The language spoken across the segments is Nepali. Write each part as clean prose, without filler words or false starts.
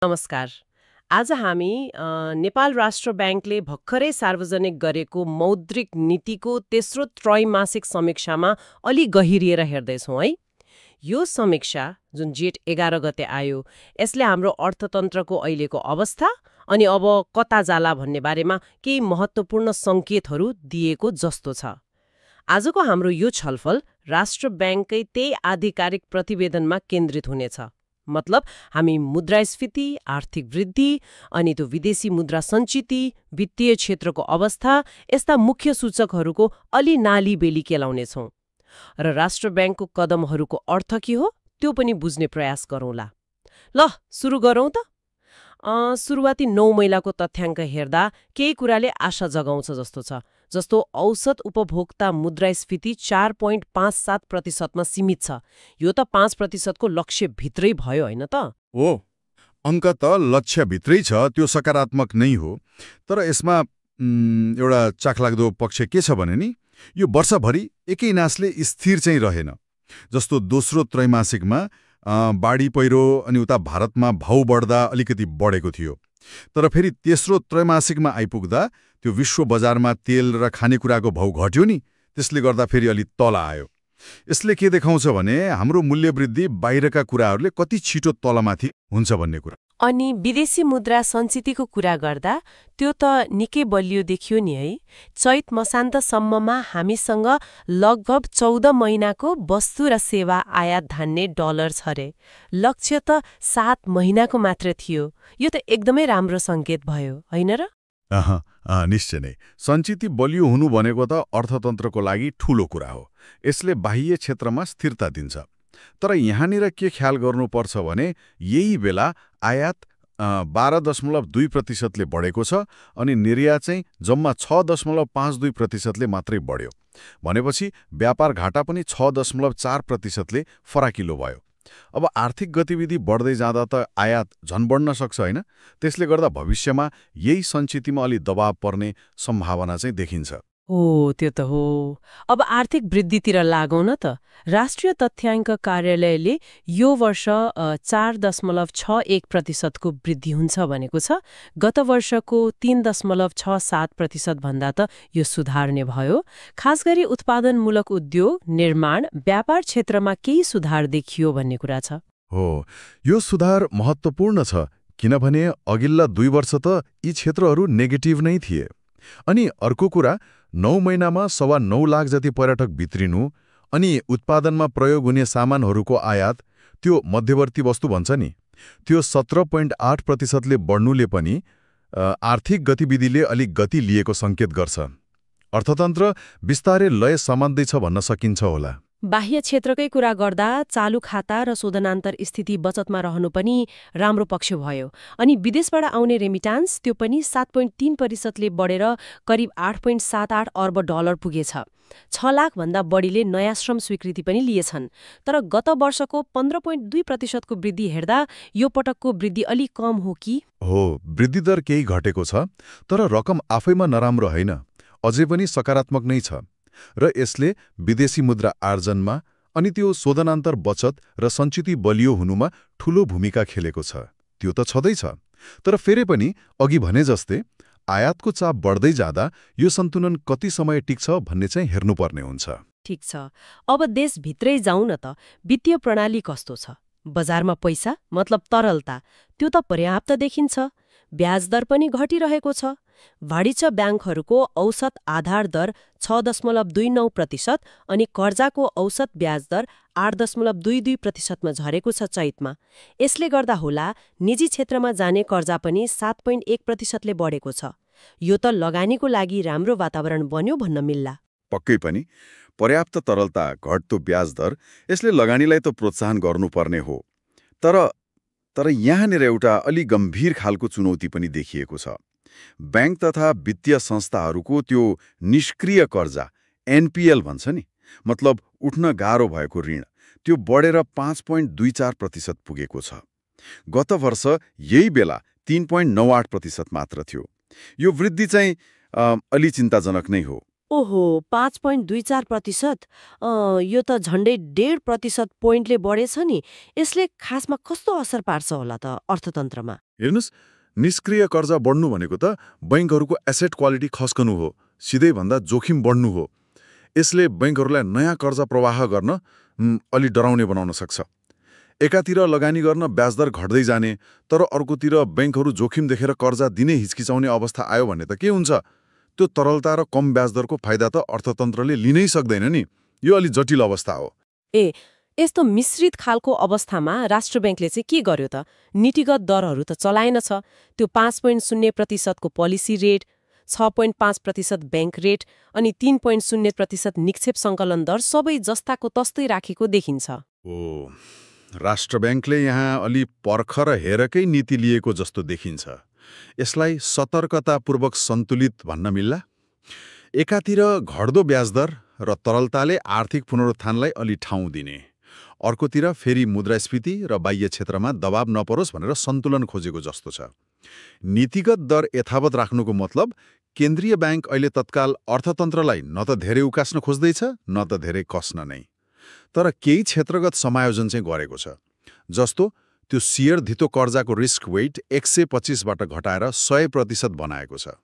नमस्कार। आज हामी नेपाल राष्ट्र ब्याङ्कले भर्खरै सार्वजनिक गरेको मौद्रिक नीतिको तेस्रो त्रैमासिक समीक्षामा अलि गहिरिएर हेर्दैछौँ है। यो समीक्षा जुन जेठ 11 गते आयो, यसले हाम्रो अर्थतन्त्रको अहिलेको अवस्था अनि अब कता जाला भन्ने बारेमा केही महत्त्वपूर्ण सङ्केतहरू दिएको जस्तो छ। आजको हाम्रो यो छलफल राष्ट्र ब्याङ्ककै त्यही आधिकारिक प्रतिवेदनमा केन्द्रित हुनेछ। मतलब हामी मुद्रास्फीति, आर्थिक वृद्धि अनि त्यो विदेशी मुद्रा सञ्चिति, वित्तीय क्षेत्रको अवस्था यस्ता मुख्य सूचकहरूको अलि नाली बेली केलाउनेछौँ र राष्ट्र ब्याङ्कको कदमहरूको अर्थ के हो त्यो पनि बुझ्ने प्रयास गरौँला। ल सुरु गरौँ त। सुरुवाती 9 महिनाको तथ्याङ्क हेर्दा केही कुराले आशा जगाउँछ जस्तो छ। जस्तो औसत उपभोक्ता मुद्रास्फीति 4.57% सीमित छ। यो त 5% को लक्ष्यभित्रै भयो होइन त? हो, अङ्क त लक्ष्यभित्रै छ, त्यो सकारात्मक नै हो। तर यसमा एउटा चाखलाग्दो पक्ष के छ भने नि, यो वर्षभरि एकै नासले स्थिर चाहिँ रहेन। जस्तो दोस्रो त्रैमासिकमा बाढी पहिरो अनि उता भारतमा भाउ बढ्दा अलिकति बढेको थियो। तर फेरि तेस्रो त्रैमासिकमा आइपुग्दा त्यो विश्व बजारमा तेल र खानेकुराको भाउ घट्यो नि, त्यसले गर्दा फेरि अलि तल आयो। यसले के देखाउँछ भने हाम्रो मूल्य वृद्धि बाहिरका कुराहरूले कति छिटो तलमाथि हुन्छ भन्ने कुरा। अनि विदेशी मुद्रा सञ्चितिको कुरा गर्दा त्यो त निकै बलियो देखियो नि है। चैत मसान्तसम्ममा हामीसँग लगभग 14 महिनाको वस्तु र सेवा आयात धान्ने डलर छ रे। लक्ष्य त 7 महिनाको मात्र थियो। यो त एकदमै राम्रो सङ्केत भयो होइन र? निश्चय नै। सञ्चिति बलियो हुनु भनेको त अर्थतन्त्रको लागि ठूलो कुरा हो। यसले बाह्य क्षेत्रमा स्थिरता दिन्छ। तर यहाँनिर के ख्याल गर्नुपर्छ भने यही बेला आयात 12.2%ले बढेको छ अनि निर्यात चाहिँ जम्मा 6.52%ले मात्रै बढ्यो। भनेपछि व्यापार घाटा पनि 6.4%ले फराकिलो भयो। अब आर्थिक गतिविधि बढ्दै जाँदा त आयात झन बढ्न सक्छ होइन? त्यसले गर्दा भविष्यमा यही सञ्चितिमा अलि दबाव पर्ने सम्भावना चाहिँ देखिन्छ। हो, त्यो त हो। अब आर्थिक वृद्धितिर लागौँ न त। राष्ट्रिय तथ्याङ्क कार्यालयले यो वर्ष 4.61% को वृद्धि हुन्छ भनेको छ। गत वर्षको 3.67% भन्दा त यो सुधार नै भयो। खास गरी उत्पादनमूलक उद्योग, निर्माण, व्यापार क्षेत्रमा केही सुधार देखियो भन्ने कुरा छ। हो, यो सुधार महत्त्वपूर्ण छ किनभने अघिल्ला 2 वर्ष त यी क्षेत्रहरू नेगेटिभ नै थिए। अनि अर्को कुरा, 9 महिनामा 9.25 लाख जति पर्यटक भित्रिनु अनि उत्पादनमा प्रयोग हुने सामानहरूको आयात, त्यो मध्यवर्ती वस्तु भन्छ नि, त्यो 17.8%ले बढ्नुले पनि आर्थिक गतिविधिले अलिक गति लिएको सङ्केत गर्छ। अर्थतन्त्र बिस्तारै लय समात्दैछ भन्न सकिन्छ होला। बाह्य क्षेत्रकै कुरा गर्दा चालु खाता र शोधनान्तर स्थिति बचतमा रहनु पनि राम्रो पक्ष भयो। अनि विदेशबाट आउने रेमिटान्स त्यो पनि 7.3%ले बढेर करिब 8.78 अर्ब डलर पुगेछ। 6 लाखभन्दा बढीले नयाँ श्रम स्वीकृति पनि लिएछन्। तर गत वर्षको 15.2% को वृद्धि हेर्दा यो पटकको वृद्धि अलि कम हो कि? हो, वृद्धि दर केही घटेको छ, तर रकम आफैमा नराम्रो होइन, अझै पनि सकारात्मक नै छ। र यसले विदेशी मुद्रा आर्जनमा अनि त्यो शोधनान्तर बचत र सञ्चिति बलियो हुनुमा ठूलो भूमिका खेलेको छ। त्यो त छँदैछ। तर फेरि पनि अघि भने जस्तै आयातको चाप बढ्दै जाँदा यो सन्तुलन कति समय टिक्छ भन्ने चाहिँ हेर्नुपर्ने हुन्छ। ठिक छ। अब देशभित्रै जाउँ न त। वित्तीय प्रणाली कस्तो छ? बजारमा पैसा मतलब तरलता त्यो त पर्याप्त देखिन्छ। ब्याज दर पनि घटिरहेको छ। वाणिज्य ब्याङ्कहरूको औसत आधार दर 6.29% अनि कर्जाको औसत ब्याज दर 8.22%मा झरेको छ चैतमा। यसले गर्दा होला निजी क्षेत्रमा जाने कर्जा पनि 7.1%ले बढेको छ। यो त लगानीको लागि राम्रो वातावरण बन्यो भन्न मिल्ला। पक्कै पनि पर्याप्त तरलता, घट्दो ब्याज दर यसले लगानीलाई त प्रोत्साहन गर्नुपर्ने हो। तर यहाँनिर एउटा अलि गम्भीर खालको चुनौती पनि देखिएको छ। ब्याङ्क तथा वित्तीय संस्थाहरूको त्यो निष्क्रिय कर्जा, एनपिएल भन्छ नि, मतलब उठ्न गाह्रो भएको ऋण, त्यो बढेर 5.24% पुगेको छ। गत वर्ष यही बेला 3.98% मात्र थियो। यो वृद्धि चाहिँ अलि चिन्ताजनक नै हो। ओहो 5.24%, यो त झन्डै 1.5% पोइन्टले बढेछ नि। यसले खासमा कस्तो असर पार्छ होला त अर्थतन्त्रमा? हेर्नुहोस्, निष्क्रिय कर्जा बढ्नु भनेको त बैंकहरूको एसेट क्वालिटी खस्कनु हो, सिधै भन्दा जोखिम बढ्नु हो। यसले बैंकहरूलाई नयाँ कर्जा प्रवाह गर्न अलि डराउने बनाउन सक्छ। एकातिर लगानी गर्न ब्याजदर घट्दै जाने, तर अर्कोतिर बैंकहरू जोखिम देखेर कर्जा दिने हिचकिचाउने अवस्था आयो भने त के हुन्छ? त्यो तरलता र कम ब्याजदरको फाइदा त अर्थतन्त्रले लिनै सक्दैन नि। यो अलि जटिल अवस्था हो। ए यस्तो मिश्रित खालको अवस्थामा राष्ट्र ब्याङ्कले चाहिँ के गर्यो त? नीतिगत दरहरू त चलाएन छ। त्यो 5.0% को पोलिसी रेट, 6.5% ब्याङ्क रेट अनि 3.0% निक्षेप सङ्कलन दर सबै जस्ताको तस्तै राखेको देखिन्छ। ओ, राष्ट्र ब्याङ्कले यहाँ अलि पर्ख र हेरकै नीति लिएको जस्तो देखिन्छ। यसलाई सतर्कतापूर्वक सन्तुलित भन्न मिल्ला। एकातिर घट्दो ब्याजदर र तरलताले आर्थिक पुनरुत्थानलाई अलि ठाउँ दिने, अर्कोतिर फेरि मुद्रास्फीति र बाह्य क्षेत्रमा दबाव नपरोस् भनेर सन्तुलन खोजेको जस्तो छ। नीतिगत दर यथावत राख्नुको मतलब केन्द्रीय ब्याङ्क अहिले तत्काल अर्थतन्त्रलाई न त धेरै उकास्न खोज्दैछ न त धेरै कस्न नै। तर केही क्षेत्रगत समायोजन चाहिँ गरेको छ। जस्तो त्यो सियर धितो कर्जाको रिस्क वेट 125बाट घटाएर 100% बनाएको छ।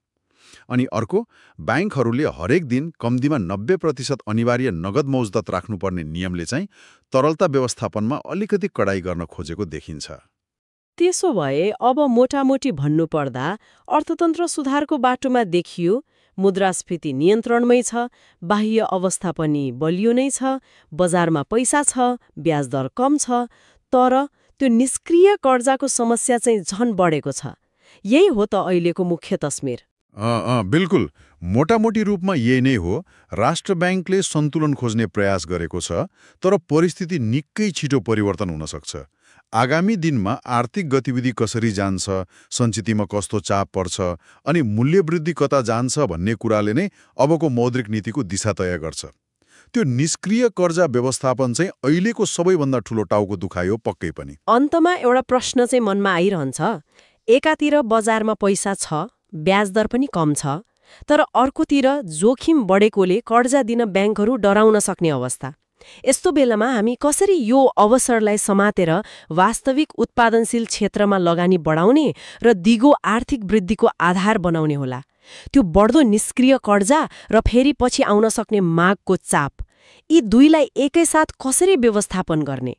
अनि अर्को, ब्याङ्कहरूले हरेक दिन कम्तीमा 90% अनिवार्य नगद मौजदत राख्नुपर्ने नियमले चाहिँ तरलता व्यवस्थापनमा अलिकति कडाई गर्न खोजेको देखिन्छ। त्यसो भए अब मोटामोटी भन्नुपर्दा अर्थतन्त्र सुधारको बाटोमा देखियो, मुद्रास्फीति नियन्त्रणमै छ, बाह्य अवस्था पनि बलियो नै छ, बजारमा पैसा छ, ब्याजदर कम छ, तर त्यो निष्क्रिय कर्जाको समस्या चाहिँ झन बढेको छ। यही हो त अहिलेको मुख्य तस्बिर। बिल्कुल, मोटामोटी रूपमा यही नै हो। राष्ट्र ब्याङ्कले सन्तुलन खोज्ने प्रयास गरेको छ, तर परिस्थिति निकै छिटो परिवर्तन हुन सक्छ। आगामी दिनमा आर्थिक गतिविधि कसरी जान्छ, सञ्चितीमा कस्तो चाप पर्छ अनि मूल्य वृद्धि कता जान्छ भन्ने कुराले नै अबको मौद्रिक नीतिको दिशा तय गर्छ। त्यो निष्क्रिय कर्जा व्यवस्थापन चाहिँ अहिलेको सबैभन्दा ठूलो टाउको दुखाइ हो पक्कै पनि। अन्तमा एउटा प्रश्न चाहिँ मनमा आइरहन्छ। एकातिर बजारमा पैसा छ, ब्याजदर पनि कम छ, तर अर्कोतिर जोखिम बढेकोले कर्जा दिन ब्याङ्कहरू डराउन सक्ने अवस्था। यस्तो बेलामा हामी कसरी यो अवसरलाई समातेर वास्तविक उत्पादनशील क्षेत्रमा लगानी बढाउने र दिगो आर्थिक वृद्धिको आधार बनाउने होला? त्यो बढ्दो निष्क्रिय कर्जा र फेरि पछि आउन सक्ने मागको चाप, यी दुईलाई एकैसाथ कसरी व्यवस्थापन गर्ने?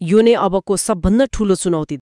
यो नै अबको सबभन्दा ठूलो चुनौती